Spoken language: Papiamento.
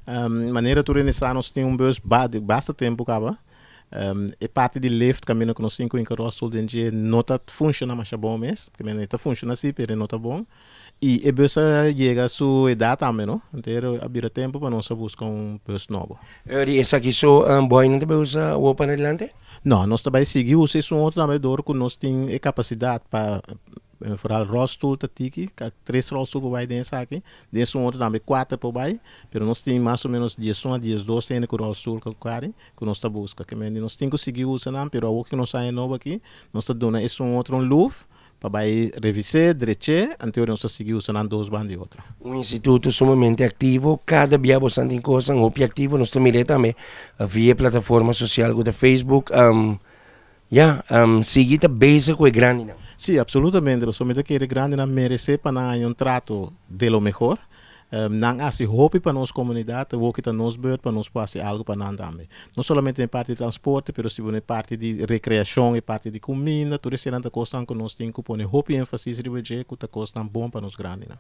Manera tur hende sa, nos tin un bus basta tempo caba. E parti di lift caminda cu nos tin cu hinca rolstoel den dje no ta funciona masha bon mes. E ta funciona si, pero no ta bon. Y e bus a yega su edad tambe, no? Anto a bira tempo pa nos a busca un bus nobo. Di esaki so boy no ta bay usa awor pa adelante? No, nos ta bay sigui usa esun otro tambe door cu nos tin e capacidad pa vooral rolstoel ta tiki, tres rolstoel por bay den esaki, den esun otro tambe cuater por bay, pero nos tin mas o menos 11 a 12 hende cu rolstoel cu cari cu nos ta busca. Ke men di nos tin cu sigui usa nan, pero awor cu nos haya nobo aki, nos ta duna esun otro un luf pa bay revise, dreche, anto nos ta sigui usa nan dos banda di otro. Un instituto sumamente activo, cada bia bo tin cosnan hopi activo, nos ta mira tambe via plataforma social cu ta Facebook, ya, sigui ta bezig cu e grandinan. Si, absolutamente. Pasobra mi ta kere grandinan merece pa nan haya un trato de lo mehor. Nan a haci hopi pa nos comunidad, awor cu ta nos beurt pa nos por haci algo pa nan tambe. No solamente den parti di transporte, pero si den parti di recreacion, e parti di cuminda, tur esey ta cosnan cu nos tin cu pone hopi enfasis riba dje, cu ta cosnan bon pa nos grandinan.